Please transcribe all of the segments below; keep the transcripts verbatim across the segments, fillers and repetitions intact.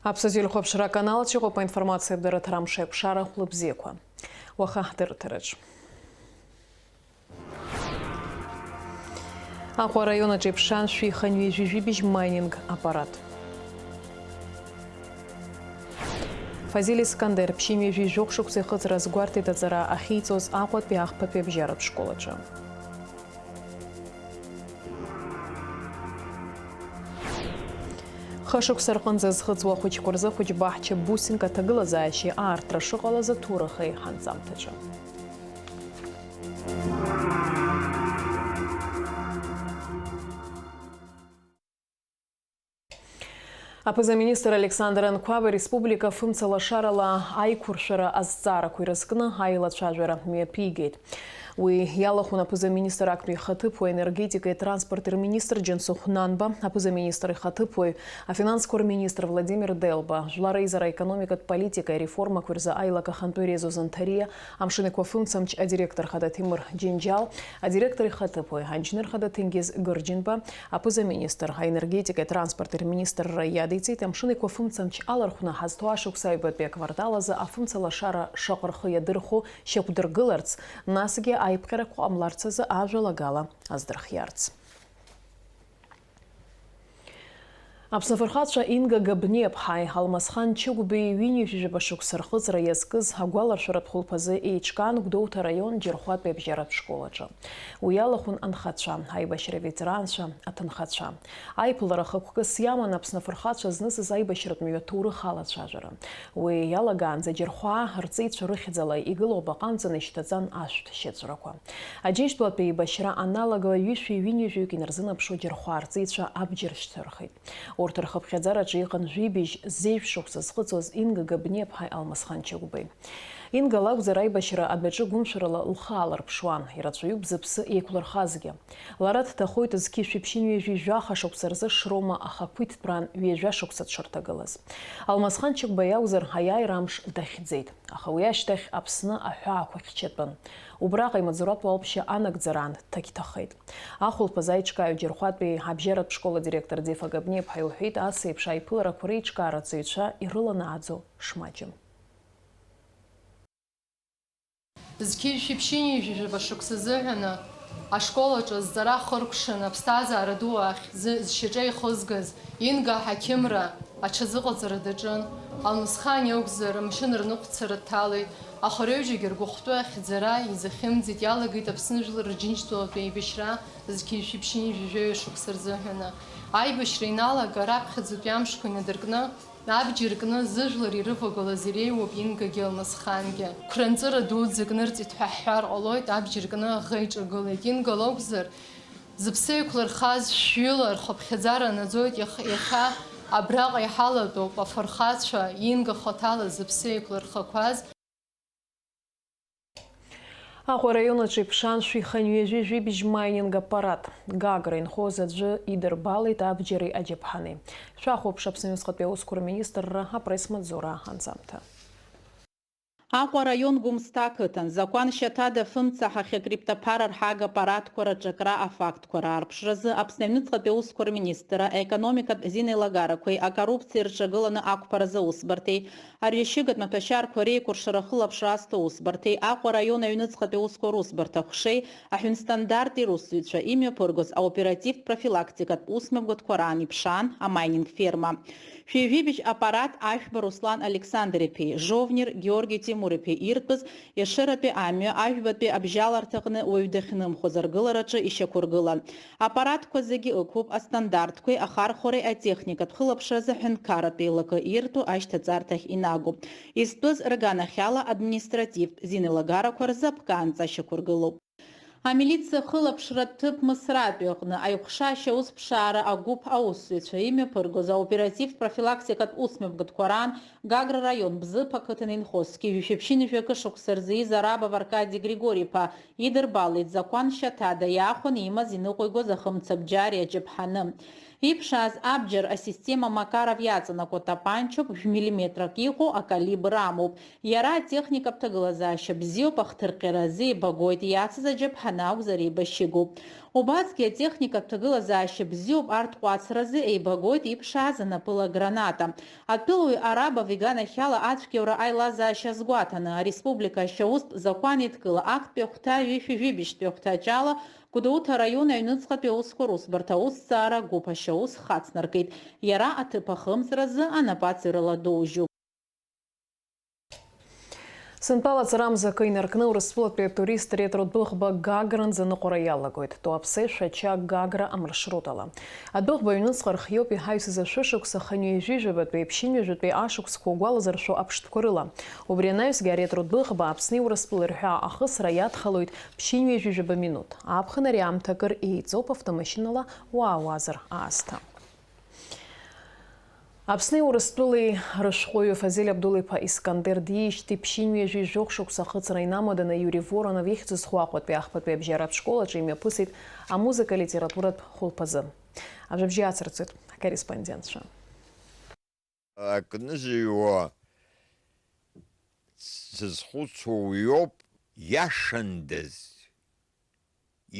Аԥсуа телехәаԥшра аканалаҿ иҟоуп аинформациатә дырраҭара Амшеиқәшара, хәлыбзиақәа. Уаха ҳдырраҭараҿ. Аҟәа араион аҿы иԥшаан шәи хынҩажәи жәибжь майнинг аппарат. Фазиль Искандер ԥшьынҩажәи жәохә шықәса ихыҵра азгәарҭеит аҵара ахьиҵоз Аҟәатәи ахԥатәи абжьаратә школ аҿы. Хышықәса рҟынӡа зхыҵуа ахәыҷқәа рзы ахәыҷбаҳча бусинк аҭагылазаашьеи аартра шыҟалаз аҭоурых аиханҵамҭаҿы. Аԥыза-министр Александр Анқәаб ареспублика афымца лашарала аиқәыршәара азҵаарақәа ирызкны аилацәажәара мҩаԥигеит. Уи иалахәын аԥыза-министр актәи ихаҭыԥуаҩ, аенергетикеи атранспорти рминистр Џьансыхә Нанба, аԥыза-министр ихаҭыԥуаҩ, афинансқәа рминистр Владимир Делба, жәлар реизара аекономикатә политикеи ареформақәеи рзы аилак ахантәаҩ Резо Занҭариа, амшын еиқәафымцамч адиректор хада Ҭемыр Џьынџьал, адиректор ихаҭыԥуаҩ, анџьныр хада Ҭенгиз Гырџьынба, аԥыза-министр, аенергетикеи атранспорти рминистрра иадиҵеит, амшын еиқәафымцамч алархәны ҳазҭоу ашықәс аҩбатәи аквартал азы афымца лашара шаҟа рхы иадырхәо шьақәдыргыларц, насгьы аиԥҟьарақәа ҟамларц азы ажәалагала аздырхиарц. Аԥсны афырхацәа Инга Габниаԥҳаи Алмасхан Чыгәбеи ҩынҩажәижәаба шықәса рхыҵра иазкыз агәаларшәаратә хәылԥазы еиҿкаан Гәдоуҭа араион Џьырхәатәи абжьаратә школ аҿы. Уи иалахәын анхацәа, аибашьра аветеранцәа, аҭынхацәа. Аиԥылара хықәкыс иаман Аԥсны афырхацәа знысыз аибашьратә мҩа ҭоурых алацәажәара. Уи иалагаанӡа Џьырхәаа рҵеицәа рыхьӡала игылоу абаҟа амҵан ишьҭаҵан ашәҭ шьацәрақәа. Аџьынџьтәылатәи еибашьра аналага ҩышәи ҩынҩажәаҩык инарзынаԥшуа Џьырхәаа рҵеицәа абџьар шьҭырхит. Урҭ рхыԥхьаӡараҿы иҟан жәибжь зежә шықәса зхыҵуаз Инга Габниаԥҳаи Алмасхан Чыгәбеи. Инга лакәзар, аибашьра адәаҿы гәымшәарала лхы аалырԥшуан, ирацәаҩуп зыԥсы еиқәлырхазгьы. Лара дҭахоит зқьи жәшәи ԥшьынҩажәи жәаха шықәса рзы Шрома ахақәиҭтәраан ҩажәа шықәса дшырҭагылаз. Алмасхан Чыгәбеи иакәзар, аиааира амш дахьӡеит. Аха уи ашьҭахь Аԥсны аҳәаақәа хьчатәын. Убраҟа имаҵуратә уалԥшьа анагӡараан дҭагьҭахеит. Ахәылԥаз аиҿкааҩ Џьырхәатәи абжьаратә школ адиректор Дефа Габниаԥҳа илҳәеит, ас еиԥш аиԥыларақәа реиҿкаара аҵаҩцәа ирыланааӡо шмаҷым. Зқьи жәшәи ԥшьынҩажәи жәаба шықәса азыҳәаны ашкол аҿы азҵаара хыркәшан аԥсҭазаара ду ахь зы-, зшьаҿа ихызгаз Инга аҳақьымра аҽазыҟаҵара даҿын. Алмысхан иакәзар, амшын рныҟәцара дҭалеит, аха рҩыџьагьы ргәыхәтәы ахьӡара изахьымӡеит, иалагеит Аԥсны жәлар рџьынџьтәылатә еибашьра зқьи жәшәи ԥшьынҩажәи жәаҩа шықәса рзыҳәаны. Аибашьра иналага раԥхьаӡатәи амшқәа инадыркны, абџьар кны зыжәлар ирывагылаз иреиуоуп Ингагьы Алмысхангьы. Қәранҵыра дуӡӡак нырҵеит ҳәа ҳҳәар ҟалоит, абџьар кны аӷа иҿагылеит. Инга лакәзар, зыԥсы еиқәлырхаз шәҩыла рхыԥхьаӡара наӡоит, иах-, иахьа абраҟа иҳалатәоуп афырхацәа, Инга хаҭала зыԥсы еиқәлырхақәаз. Аҟәа араион аҿы иԥшаан шәи хынҩажәи жәибжь майнинг аппарат. Гагра инхоз аӡәы идырбалеит абџьари аџьаԥҳани. Шәахәаԥш Аԥсны аҩныҵҟатәи аусқәа рминистрра апресс-маҵзура анҵамҭа. Аҟәа араион Гәымсҭа ақыҭан, Закәан Шьаҭада фымца ҳахьакриптоԥара рҳага аппаратқәа раҿакра афактқәа раарԥшразы Аԥсны аҩныҵҟатәи аусқәа рминистрра, аекономикатә зинеилагарақәеи акоррупциеи рҿагыланы ақәԥаразы аусбарҭеи, арҩашьыгатә маҭәашьарқәа реикәыршара ахылаԥшра азҭо аусбарҭеи, Аҟәа араион аҩныҵҟатәи аусқәа русбарҭа аҟәшеи, аҳәынҭстандарти русзуҩцәа имҩаԥыргоз аоперативтә профилактикатә усмҩаԥгатәқәа раан иԥшаан амайнинг ферма. Шәи жәибжь аппарат Ашәба Руслан Александр-иԥеи Жовнир Георги Тимур-иԥеи иртәыз Ешыратәи амҩа, Ажәбатәи абжьаларҭаҟны уаҩ дахьнымхоз аргылараҿы ишьақәыргылан. Аппаратқәа зегьы ықәуп астандартқәеи ахархәареи атехникатә хылаԥшразы аҳәынҭқарратә еилакы ирҭо ашьҭаҵарҭахь инагоуп. Изтәыз рганахьала административтә зинеилагарақәа рзы аԥкаанҵа шьақәыргылоуп. Амилициа хылаԥшратә ҭыԥ Мысратәи аҟны аиҟәшашьа аусԥшаара агәыԥ аусзуҩцәа имҩаԥыргоз аоперативтә профилактикатә усмҩаԥгатәқәа раан Гагра раион Бзыԥ ақыҭан инхоз зқьи жәшәи ԥшьынҩажәи акы шықәса рзы ииз Арабов Аркади Григори-иԥа идырбалеит Закәан Шьаҭада иаахәаны имаз иныҟәигоз ахымцабџьари аҷаԥҳаны. Иԥшааз абџьар асистема Макаров иаҵанакуа тапанчоуп, жәмиллиметрак иҟоу акалибр амоуп. Иара атехникатә ҭагылазаашьа бзиоуп, ахҭырҟьаразы еибагоит, иацыз аџьаԥҳаны акәзар еибашьыгоуп. Убасгьы атехникатә ҭагылазаашьа бзиоуп, арҭ ҟәацразы еибагоит иԥшааз анапыла граната. Атәылауаҩ Арабов иганахьала ацәгьаура аилазаашьа азгәаҭаны, ареспублика ашьаустә закәан еидкыла актәи ахәҭа ҩышәи жәибжьтәи ахәҭаҷ ала Гәдоуҭа араион аҩныҵҟатәи аусқәа русбарҭа аусҭҵаара гәыԥ ашьаус хацнаркит. Иара аҭыԥ ахымҵразы анапаҵаҩрала доужьуп. Сынтәа алаҵарамза акы инаркны, Урыстәылатәи атурист ретро дәыӷба Гагранӡа аныҟәара иалагоит, Туапсе, Шәача, Гагра амаршрут ала. Адәыӷба аҩныҵҟа рхиоуп иҳаҩсыз ашәышықәса хынҩажәижәабатәи, ԥшьынҩажәатәи ашықәсқәа угәалазыршәо аԥштәқәа рыла. Убри анаҩсгьы аретро дәыӷба Аԥсни Урыстәылеи рҳәаа ахысра иадхалоит ԥшьынҩажәижәаба минуҭ. Аԥхын ари аамҭа акыр еиҵоуп автомашьынала уаауазар аасҭа. Аԥсни Урыстәылеи рышәҟәыҩҩы Фазиль Абдул-иԥа Искандер диижьҭеи ԥшьынҩажәи жәохә шықәса ахыҵра инамаданы Иури Воронов ихьӡ зху Аҟәатәи ахԥатәи абжьаратә школ аҿы имҩаԥысит амузыка алитературатә хәылԥазы. Абжьыбжьы ацырҵоит ҳкорреспондентцәа. Акы нызыҩуа сызхәыцуа уиоуп, иашандаз,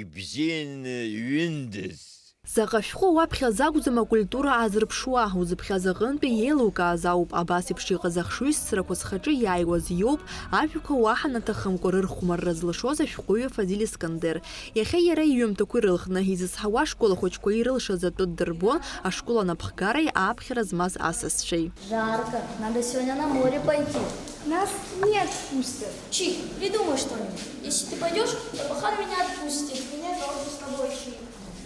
ибзианы иҩындаз. Заҟа шәҟәы уаԥхьаӡа акәӡам акультура аазырԥшуа, узыԥхьаз аҟынтәи иеилукааз ауп, абас еиԥш иҟаз ахшыҩзцрақәа зхаҿы иааиуаз иоуп, ажәақәа уаҳа наҭахымкәа рырхәмарра зылшоз ашәҟәыҩҩы Фазиль Искандер. Иахьа иара иҩымҭақәа ирылхны, изызҳауа ашкол ахәыҷқәа ирылшаз атәы ддырбон, ашкол анапхгареи аԥхьара змаз асасцәеи. Жарко. Надо сегодня на море пойти. Нас не отпустят. Чик, придумай что-нибудь. Если ты пойдёшь, то Бахан меня отпустит. Меня тоже с тобой, Чик.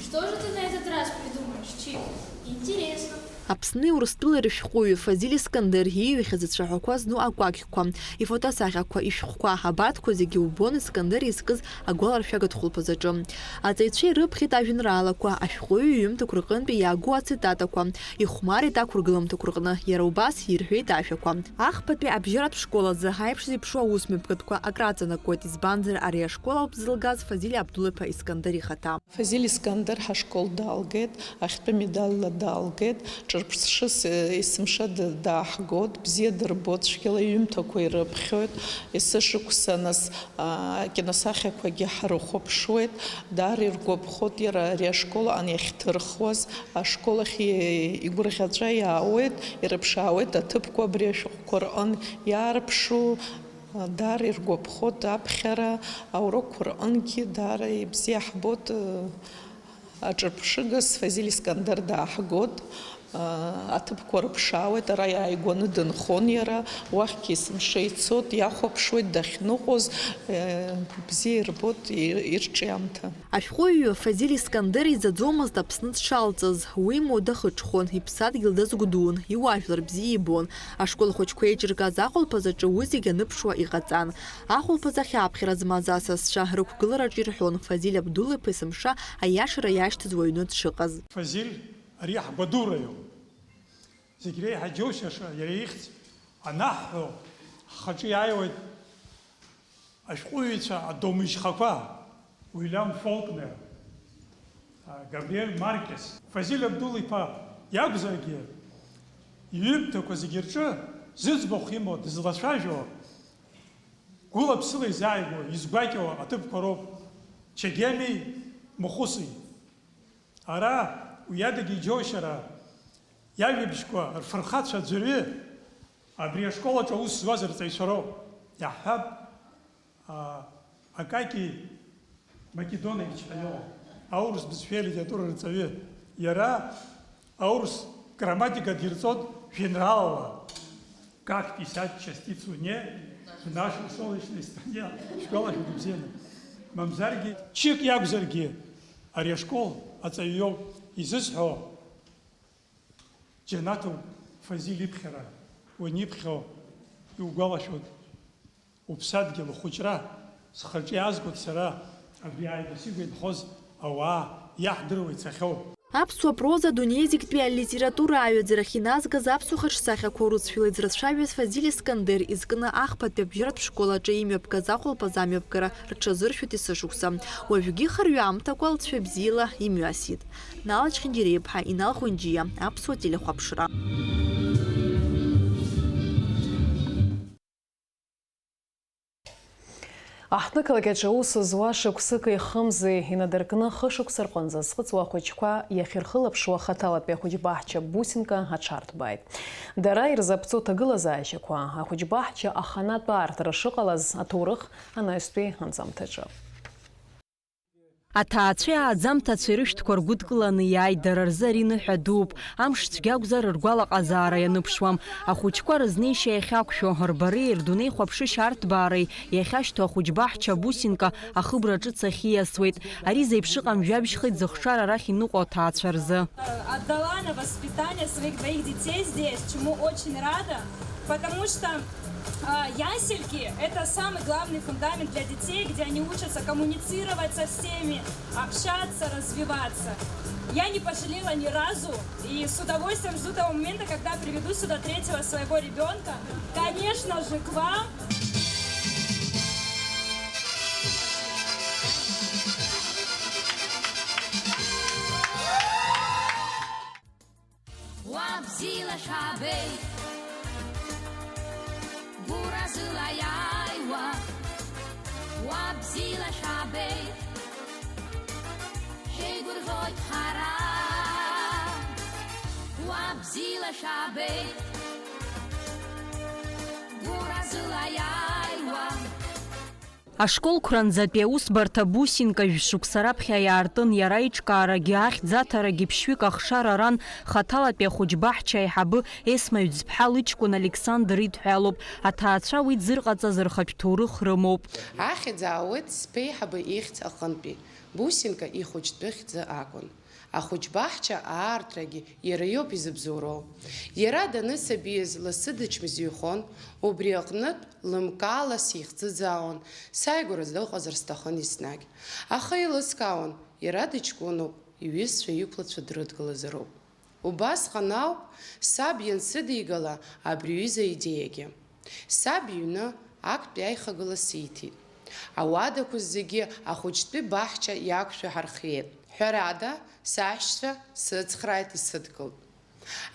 Что же ты на этот раз придумаешь, Чик? Интересно. Аԥсни Урыстәылеи рышәҟәыҩҩы Фазиль Искандер ииҩхьаз ацәаҳәақәа зну акәакьқәа, ифотосахьақәа, ишәҟәқәа, абарҭқәа зегьы убон Искандер изкыз агәаларшәагатә хәылԥазаҿы. Аҵаҩцәа ирыԥхьеит ажәеинраалақәа, ашәҟәыҩҩы иҩымҭақәа рҟынтәи иаагоу ацитатақәа, ихәмарит ақәыргыламҭақәа рҟны, иара убас ирҳәеит ашәақәа. Ахԥатәи абжьаратә школ азы аиԥш зеиԥшу аусмҩаԥгатәқәа акраҵанакуеит, избанзар, ари ашкол ауп зылгаз Фазиль Абдул-иԥа Искандер ихаҭа. Фазиль Искандер ҳашкол далгеит, ахьтәы медалла далгеит, ҿырԥшыс, э, есымша д-, дааҳгоит, бзиа дырбоит, цәгьала иҩымҭақәа ирыԥхьоит, есышықәса нас, а, акиносахьақәагьы ҳрыхәаԥшуеит, даара иргәаԥхоит иара ари ашкол ан иахьҭырхуаз, ашкол ахь и-, игәырӷьаҵәа иаауеит, ирыԥшаауеит аҭыԥқәа абри ашәҟәқәа рҟын иаарԥшу, даара иргәаԥхоит аԥхьара, аурокқәа рҟынгьы даара ибзиа ҳбоит, аҿырԥшыгас Фазиль Искандер дааҳгоит, аҭыԥқәа рыԥшаауеит, ара иааигәаны дынхон иара, уахьгьы есымша ицоит, иахәаԥшуеит дахьныҟәоз, бзиа ирбоит ир-, ирҿиамҭа. Ашәҟәыҩҩы Фазиль Искандер иӡаӡомызт Аԥсны дшалҵыз, уи мода хыҽхон, иԥсадгьыл дазгәдуун, иуаажәлар бзиа ибон, ашкол ахәыҷқәа еиҿыркааз ахәылԥаз аҿы уи зегь аныԥшуа иҟаҵан. Ахәылԥаз ахь аԥхьара змаз асасцәа рықәгылараҿ ирҳәон Фазиль Абдул-иԥа есымша аиашара иашьҭаз уаҩны дшыҟаз. Фазиль ари ҳгәадура иоуп. Зегь реиҳа џьоушьаша иара ихьӡ анаҳҳәо, ҳхаҿы иааиуеит ашәҟәыҩҩцәа адомыжьхақәа, Уильям Фолкнер, Габриель Маркес, Фазиль Абдул-иԥа иакәзаргьы, иҩымҭақәа зегьы рҿы зыӡбахә имоу, дызлацәажәо, гәыла-ԥсыла изааигәоу, изгәакьоу аҭыԥқәа роуп Чегеми Мухуси. Ара уи адагьы иџьоушьара, иажәабжьқәа рфырхацәа аӡәырҩы абри ашкол аҿы аус зуаз рҵаҩцәа роуп. Иаҳҳәап, а, Акаки Македонович ҳәа иҟоуп, аурыс бызшәеи алитературеи рҵаҩы. Иара аурыс грамматика дирҵоит жәеинраалала. Как писать частицу «не» в нашей солнечной стране, шәгәалашәоит ибзианы. Мамзаргьы, чик иакәзаргьы, ари ашкол аҵаҩ иоуп изысҳәо, џьанаҭуп Фазиль иԥхьара, уаниԥхьо иугәалашәоит. Уԥсадгьыл ухәыҷра схаҿы иаазгоит сара, абри ааигәа сигәа инхоз ауаа иаҳдыруа ицахьоу. Аԥсуа проза адунеи зегьтәи алитература аҩаӡарахь иназгаз аԥсуа хаҿсахьақәа урысшәала израцәажәаз Фазиль Искандер изкны ахԥатәи абжьаратә школ аҿы имҩаԥгаз ахәылԥаз амҩаԥгара рҽазыршәеит есышықәса. Уажәгьы хырҩа аамҭақәа лҵшәа бзиала имҩасит. Нала Чхьынџьариаԥҳа, Инал Хәынџьиа, Аԥсуа телехәаԥшра. Аҳҭнықалақь аҿы аус зуа шықәсыки хымзи инадыркны хышықәса рҟынӡа зхыҵуа ахәыҷқәа иахьырхылаԥшуа хаҭалатәи ахәыҷбаҳча Бусинка аҽарҭбааит. Дара ирзаԥҵо ҭагылазаашьақәа, ахәыҷбаҳча аханатә аартра шыҟалаз аҭоурых анаҩстәи анҵамҭаҿы. Аҭаацәеи ааӡамҭацәеи рышәҭқәа ргәыдкыланы иааит, дара рзы ари ныҳәа дууп, амш цәгьа акәзар ргәалаҟазаара ианыԥшуам. Ахәыҷқәа рызнеишьа иахьақәшәо, рбареи рдунеихәаԥшышьа арҭбаареи иахьашьҭоу ахәыҷбаҳча Бусинка ахыбра ҿыц ахь ииасуеит. Ари зеиԥш ыҟам жәабжьхеит зыхшара арахь иныҟәо аҭаацәа рзы. Отдала на воспитание своих двоих детей здесь, чему очень рада, потому что А, ясельки — это самый главный фундамент для детей, где они учатся коммуницировать со всеми, общаться, развиваться. Я не пожалела ни разу и с удовольствием жду того момента, когда приведу сюда третьего своего ребёнка. Конечно же, к вам. Уа бзиала шәаабеит, гәыразыла иааиуа, уа бзиала шәаабеит, шәеигәырӷьоит ҳара. Уа бзиала шәаабеит, гәыразыла иааиуа. Ашкол қәранӡатәи аусбарҭа Бусинка жәшықәса раԥхьа иаартын, иара аиҿкаарагьы, ахьӡаҭарагьы ԥшьҩык ахшара ран, хаҭалатәи ахәыҷбаҳча аиҳабы Есма Ҩӡԥҳа лыҷкәын Александр идҳәалоуп. Аҭаацәа уи дзырҟаҵаз рхатә ҭоурых рымоуп. Ахьӡ аауеит сԥеиҳабы ихьӡ аҟынтәи, Бусинка ихәыҷтәы хьӡы акәын. Ахәыҷбаҳча аартрагьы иара иоуп изыбзоуроу. Иара данысабиз лассы дычмазаҩхон, убри аҟнытә лымкаала сихӡыӡаауан, сааигәара дыҟазар сҭахын еснагь. Аха еилыскаауан, иара дыҷкәыноуп, иҩызцәа иқәлацәа дрыдгылазароуп. Убасҟан ауп саб иансыдигала абри аҩыза аидеиагьы. Саб иҩны актәи аихагыла сиҭеит. Ауадақәа зегьы ахәыҷтәы баҳча иақәшәа ҳархиеит. Ҳәарада, саҳәшьцәа сыцхрааит, исыдгылт.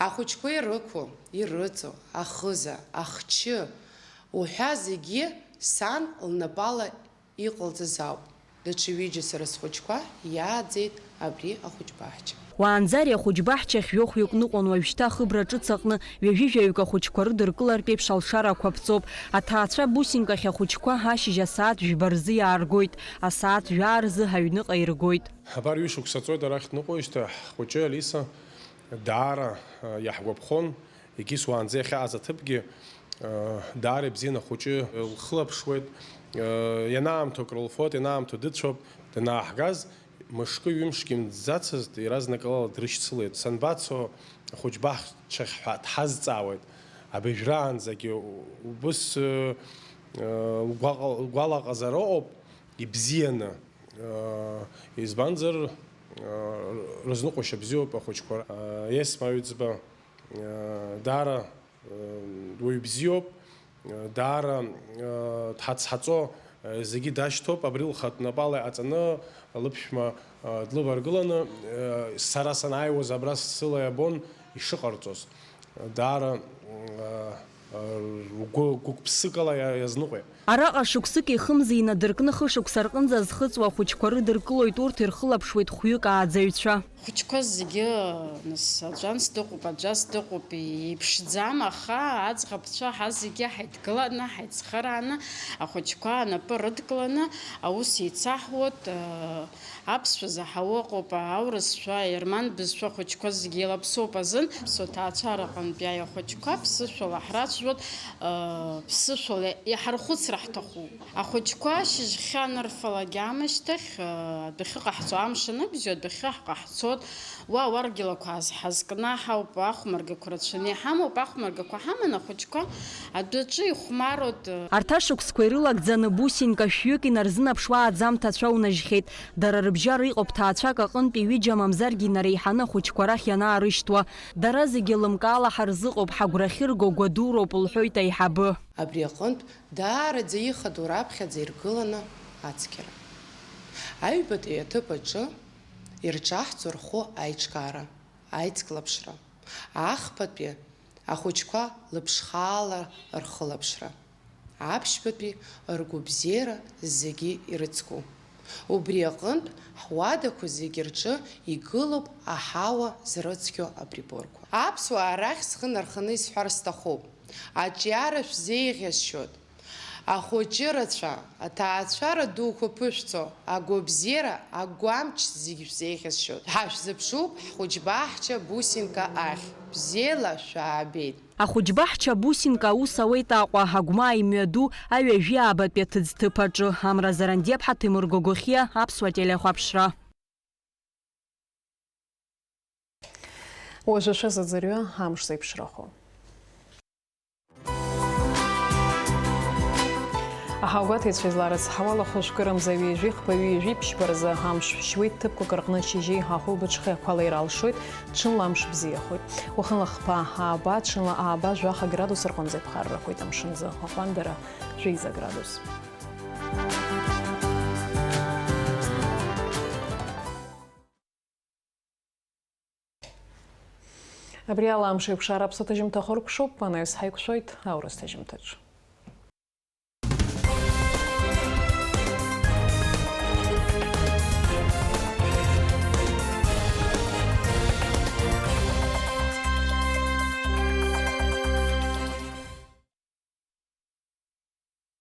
Ахәыҷқәа ирықәу, ирыҵоу, ахыза, ахчы уҳәа зегьы сан лнапала иҟалҵаз ауп. Даҽа ҩыџьа сара схәыҷқәа иааӡеит абри ахәыҷбаҳча. Уаанӡа ари ахәыҷбаҳчахь жәохәҩык ныҟәон, уажәшьҭа ахыбра ҿыц аҟны ҩажәи жәаҩык ахәыҷқәа рыдыркылартә еиԥш алшарақәа ԥҵоуп. Аҭаацәа Бусинка ахь ахәыҷқәа ашьыжь асааҭ жәба рзы иааргоит, асааҭ жәаа рзы аҩныҟа иргоит. Абар ҩышықәса ҵуеит арахь дныҟәоижьҭеи, ҳхәыҷы Алиса даара, а, иаҳгәаԥхон. Егьыс уаанӡа иахьаҟаз аҭыԥгьы, э, даара ибзиан, ахәыҷы лхылаԥшуеит, э, ианаамҭоу акрылфоит, ианаамҭоу дыцәоуп, данааҳгаз, мышкы-ҩымшгьы имӡацызт, иаразнакала дрышьцылеит. Санбацо ахәыҷбаҳчахь ҳәа дҳазҵаауеит. Абыжәраанӡагьы убыс, э, э, лгәаҟ-, лгәалаҟазар ыҟоуп, ибзианы, э, избанзар, э, рызныҟәашьа бзиоуп ахәыҷқәа. Э, Есма Аҩӡба, э, даара уаҩ бзиоуп, даара дҳацҳаҵо, зегьы дашьҭоуп, абри лхатә напала иҟаҵаны, лыԥшәма длываргыланы, сара санааиуаз абра сыла иабон ишыҟарҵоз, даара лгәы гәык-ԥсыкала иа-, иазныҟәеит. Араҟа шықәсыки хымзи инадыркны хышықәса рҟынӡа зхыҵуа ахәыҷқәа рыдыркылоит, урҭ ирхылаԥшуеит хәҩык ааӡаҩцәа. Ахәыҷқәа зегьы, нас, аӡәанс дыҟоуп, аӡәас дыҟоуп, иеиԥшӡам, аха аӡӷабцәа ҳа зегьы ҳаидгыланы, ҳаицхырааны, ахәыҷқәа анапы рыдкыланы аус еицаҳуеит, аԥсшәа заҳауа ыҟоуп, аурысшәа, аерман бызшәа ахәыҷқәа зегьы еилаԥсоуп азын, аԥсуа ҭаацәара аҟынтәи ахәыҷқәа ԥсышәала ҳрацә-, Жәот, э, ԥсышәала иҳархәыцра ҳҭахуп. Ахәыҷқәа шьыжьхьа анырфалак аамышьҭахь, э, адәахьы ҟаҳҵо, амш аныбзиоу адәахьы ҳҟаҳҵоит. Уа уаргьалақәа ҳазкны ҳауп, ахәмаргақәа рацәаны иҳамоуп, ахәмаргақәа ҳаман ахәыҷқәа адәаҿы ихәмаруеит. Арҭ ашықәсқәа ирылагӡаны бусинка шәҩык инарзынаԥшуа аӡамҭацәа унажьхьеит. Дара рыбжьара иҟоуп ҭаацәак аҟынтәи ҩыџьа мамзаргьы инареиҳаны ахәыҷқәа рахь ианаарышьҭуа. Дара зегьы лымкаала ҳарзыҟоуп, ҳагәра ахьырго гәадуроуп, лҳәоит аиҳабы. Абри аҟынтә даараӡа ихадоу раԥхьаӡа иргыланы ацқьара. Аҩбатәи аҭыԥ аҿы ирҿаҳҵо рхәы аиҿкаара, аицклаԥшра, ахԥатәи ахәыҷқәа лыԥшхаала рхылаԥшра, аԥшьбатәи ргәабзиара зегьы ирыцку. Убри аҟынтә ҳуадақәа зегьы рҿы игылоуп аҳауа зрыцқьо априборқәа. Аԥсуаа рахь схы нарханы исҳәар сҭахуп, аҿиара шәзеиӷьасшьоит. Ахәыҷы рацәа, аҭаацәара дуқәа ԥышәҵо, агәабзиара, агәамч зегь шәзеиӷьасшьоит. Ҳашәзыԥшуп ҳхәыҷбаҳча Бусинка ахь. Бзиала шәаабеит! Ахәыҷбаҳча Бусинка аус ауеит Аҟәа, Агәмаа имҩаду аҩажәи аабатәи аҭыӡҭыԥ аҿы. Амра Зарандиаԥҳа, Ҭемыр Гогохиа, Аԥсуа телехәаԥшра. Уажәы шәазыӡырҩы амш зеиԥшрахо. Аҳауагәаҭаҩцәа изларыцҳауала, хәышәкырамза ҩажәи хԥа ҩажәи ԥшьба рзы амш шәшьуеит, ҭыԥқәак рҟны шьыжьи ахәылбыҽхеи ақәа леира алшоит, ҽынла амш бзиахоит. Уахынла хԥа ааба, ҽынла ааба жәаха градус рҟынӡа иԥхаррақәоит, амшынӡы аҟәандара жәеиза градус. Абри ала амш еиқәшара аԥсуа ҭыжьымҭа хыркәшоуп, анаҩс ҳаиқәшәоит аурыс ҭыжьымҭаҿы.